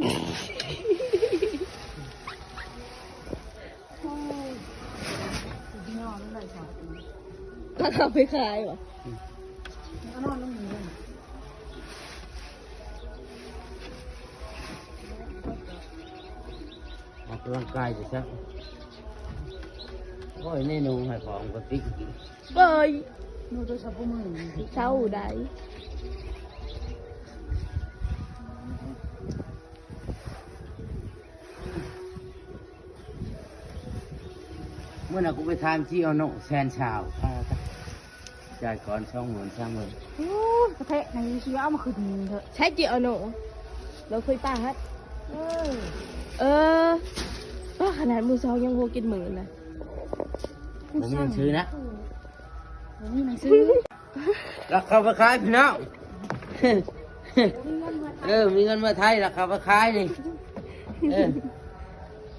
ລາວເອົາໄປຂາຍບໍ່? ອອກກຳລັງກາຍຊິຊະ. ໂອ້ຍ ເມນູໃຫ້ຂອງກະຕິກກິນ. ເອີຍ ເຊົາໄດ້. ມື້ນັ້ນກູໄປຖາມຈີໂອໂນແສນຊາວ ຈ່າຍກ່ອນສອງໝື່ນ ສາມໝື່ນ. ໂອ້ຍ ກະແທະໃນຊີເອົາມາຂຶ້ນເຖາະ. ໃຊ້ຈີໂອໂນ ບໍ່ເຄີຍປາຫັ້ນ. ເອີ ເອີ ປາຂະໜາດໝູ່ສອງຍັງຫົວກິນໝື່ນນະ. ບໍ່ມີໜັງສືນະ ບໍ່ມີໜັງສື. ລັກເຂົ້າໄປຂາຍພີ່ນ້ອງ. ເອີ ມີເງິນເມືອໄທ ລັກເຂົ້າໄປຂາຍນີ້. ເອີ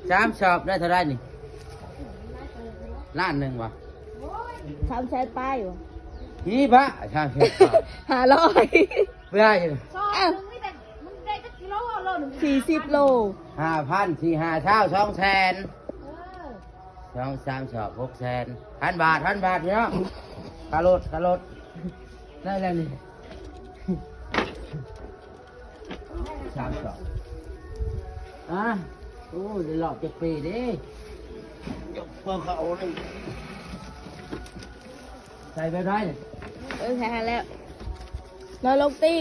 ສາມສອບໄດ້ເທົ່າໃດນີ້? ລ້ານໜຶ່ງບໍ່? ສາມແສນປາຍບໍ່? ນີ້ບະ ສາມແສນປາຍ ຫ້າຮ້ອຍ ເພື່ອຢູ່. ເອົ້າ ສີ່ສິບໂລ ຫ້າພັນ ສີ່ຫ້າຊາວ ສອງແສນ. ເອີ ສອງສາມສອບ ຫົກແສນ. ພັນບາດ ພັນບາດພີ່ນ້ອງ. ຄ່າລົດ ຄ່າລົດ ໄດ້ແລ້ວນີ້ ສາມສອບ. ອາ ໂອ້ ໄດ້ລອບຈັກປີເດ້. ຍົກເຂົາເອົາເລີຍ ໃສ່ແບບໃດນີ້? ເອີ ໃສ່ຫັ້ນແລ້ວ ນອນລົງຕີ.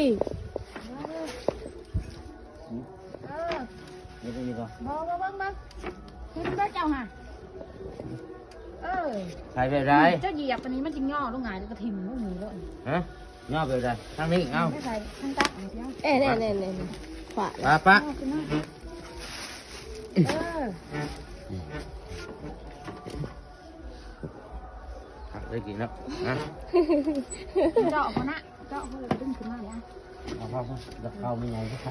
ເອີ ເຮັດອັນນີ້ບໍ່? ບໍ່ ບໍ່ ເບິ່ງ ເບິ່ງ ຂຶ້ນເດີເຈົ້າຫາ. ເອີ ໃສ່ແບບໃດ? ເຈົ້າຢຽບອັນນີ້ມັນຊິຫຍໍ້ລົງຫງາຍ ແລ້ວກະຖິ້ມລົງນີ້ໂລດ. ຮະ? ຫຍໍ້ແບບໃດ? ທາງນີ້ ເອົາ ໄປໃສ່ທາງໃຕ້. ເອີ ແນ່ໆໆ ຂວາ ປະ ປະ. ເອີ ຄັກເລີຍກິນເນາະ. ນະ ເຈາະເຂົານະ ເຈາະເຂົາ ແລ້ວກະດຶງຂຶ້ນມາເລີຍ. ເອົາ ເອົາ ເອົາ ຢາກເຂົ້າແມ່ໃຫຍ່ຄືໃຄ.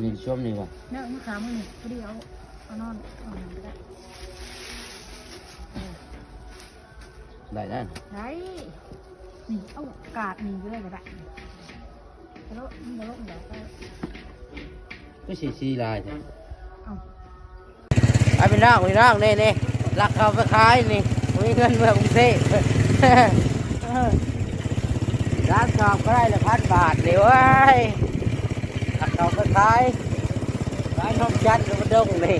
ນີ້ຊົມນີ້ບໍ່? ເນາະ ມາຂາມື້ນີ້ພໍດີ ເອົາ ເອົານອນ ເອົານອນກະໄດ້. ໄດ້ນະ ໄດ້. ນີ້ ເອົາກາດນີ້ໄປເລີຍກະໄດ້. ຄືຊິຊີຫຼາຍແທ້. ເອົ້າ ໄປພີ່ນ້ອງ ພີ່ນ້ອງ ນີ້ໆ ລັກເຂົ້າໄປຂາຍນີ້ ມີເງິນເມືອກຸງເທບ. ເອີ ສາມສອບກະໄດ້ລະພັນບາດນີ້ເວີຍ. ລັກເຂົ້າໄປຂາຍ ຂາຍນມຈັນກະມາດົງນີ້.